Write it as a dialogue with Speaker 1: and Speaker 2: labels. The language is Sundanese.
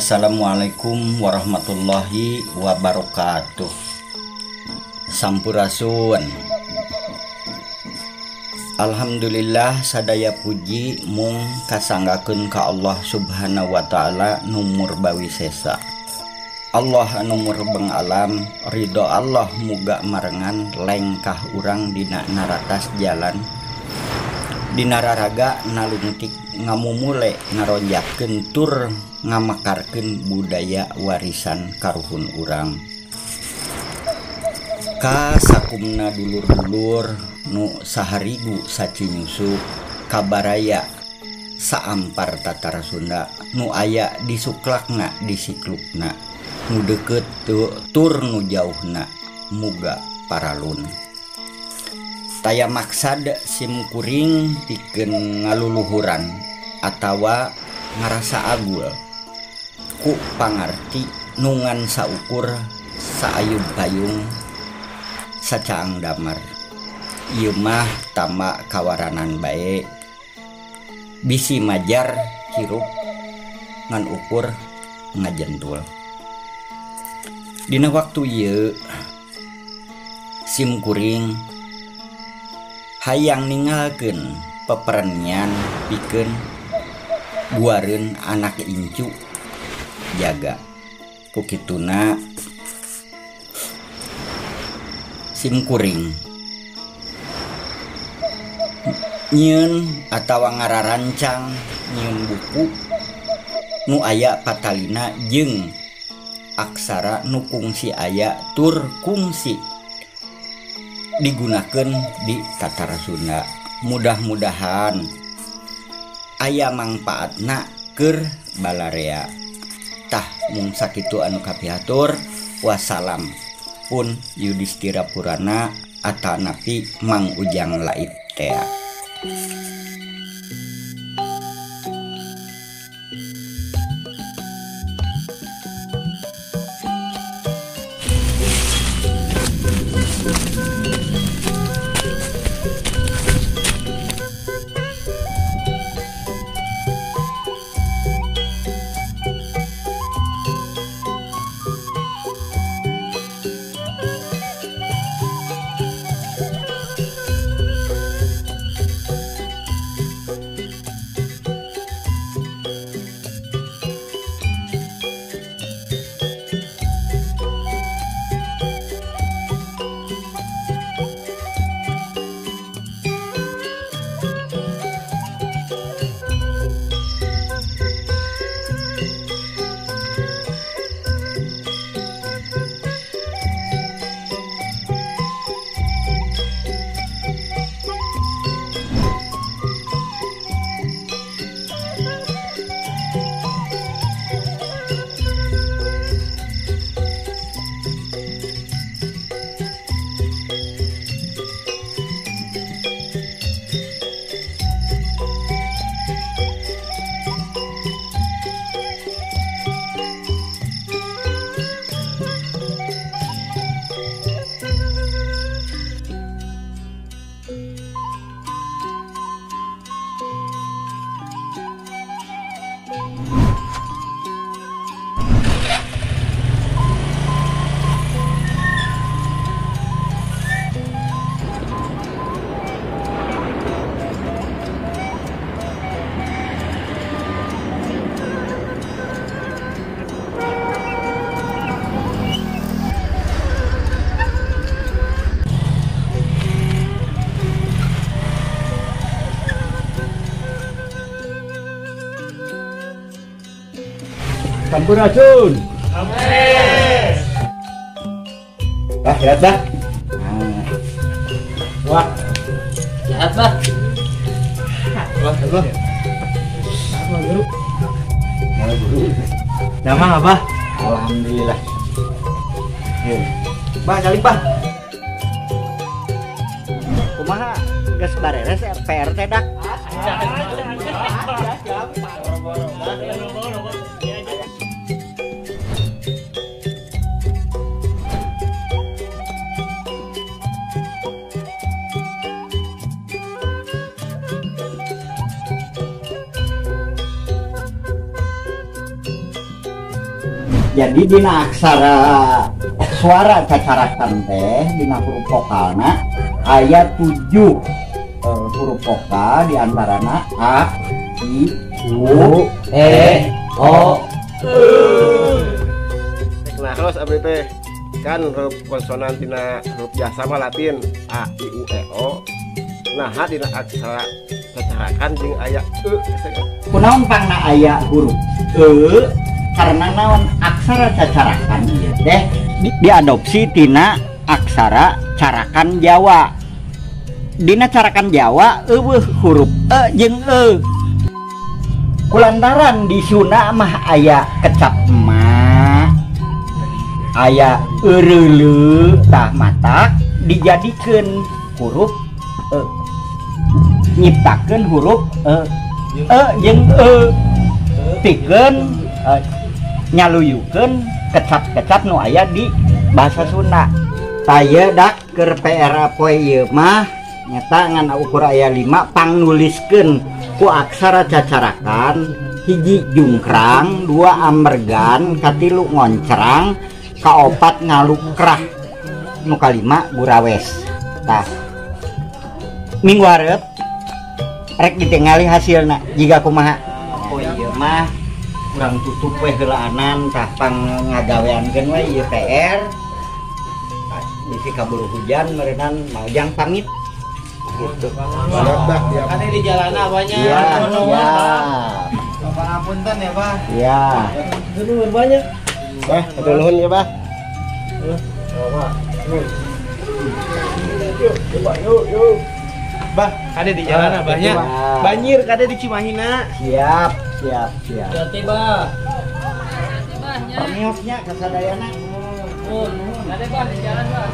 Speaker 1: Assalamualaikum warahmatullahi wabarakatuh. Sampurasun. Alhamdulillah sadaya puji mung kasanggakeun ka Allah Subhanahu wa taala nu murbawisesa. Allah anu murbeng alam, ridho Allah muga marengan lengkah urang dina naratas jalan. Dina raraga nalungtik ngamumule ngaronjakeun tur ngamakarkeun budaya warisan karuhun urang. Ka sakumna dulur-dulur nu saharigu sacinyusu kabaraya saampar tatar Sunda nu aya di suklakna di siklukna nu deukeut tur nu jauhna muga paralun. Taya maksad sim kuring pikeun ngaluluhuran atawa ngarasa agul ku pangarti nungan saukur saayub payung sacaang damar. Ieu mah tama kawaranan bae bisi majar hirup ngan ukur ngajentul. Dina waktu ieu sim kuring hayang ninggalkeun peperenian pikeun guareun anak incu jaga. Ku kituna sim kuring nyieun atawa ngararancang nyieun buku nu aya patalina jeung aksara nu kungsi aya tur kungsi digunakeun di tatar Sunda. Mudah-mudahan aya mangpaatna keur balarea. Tah mung sakitu anu kapihatur. Wassalam. Pun Yudhistira Purana atanapi Mang Ujang Laib tea.
Speaker 2: Sampurasun. Ah, lihat dah. Wah. Sehat, Bah. Wah, Bah. Guru.
Speaker 1: Guru.
Speaker 2: Damang, Abah.
Speaker 1: Alhamdulillah. Bah, calik, Bah. Kumaha geus bareres PR teh dak? Jadi dina aksara suara cacarakan teh dina huruf vokalna aya 7 huruf vokal diantarana A, I, U, E, O.
Speaker 3: Nah, terus abdi teh kan huruf konsonan dina huruf jasa mah Latin A, I, U, E, O. Nah, dina aksara cacarakan jeung aya e.
Speaker 1: Kunaon pangna aya huruf e? Karena naon aksara cacarakan ieu teh diadopsi tina aksara carakan Jawa. Dina carakan Jawa eueuh huruf e jeung e. Kulantaran di Sunda mah aya kecap emak, aya eureuleu, tah matak dijadikeun huruf e. Nyiptakeun huruf e, e jeung e. Pikeun nyaluyukeun kecap-kecap nu aya di bahasa Sunda. Taya dak keur PR poe ieu mah nyata ngan ukur aya 5 pangnuliskeun ku aksara cacarakan 1 jungkrang, 2 amergan, 3 ngoncrang, 4 ngalukrah, nu 5 gurawes. Tah minggu hareup rek ditingali hasilna jiga kumaha. Poe ieu mah urang tutup we heulaanan tah pang ngagaweankeun we ieu PR. Bisi kaburu hujan meureunan maujang pamit gitu.
Speaker 2: Kade di jalan abahnya.
Speaker 1: Iya, iya.
Speaker 2: Bapak apunten ya, Bah.
Speaker 1: Iya.
Speaker 2: Nuhun banyak.
Speaker 3: Bah, nuhun ya, Bah. Yuk, yuk, yuk.
Speaker 2: Bah, kade di jalan abahnya. Banjir kade di Cimahina.
Speaker 1: Siap, siap, siap.
Speaker 2: Hati, Bah.
Speaker 1: Permiosnya kasadayana.
Speaker 2: Kade, Bah, di jalan, Bah.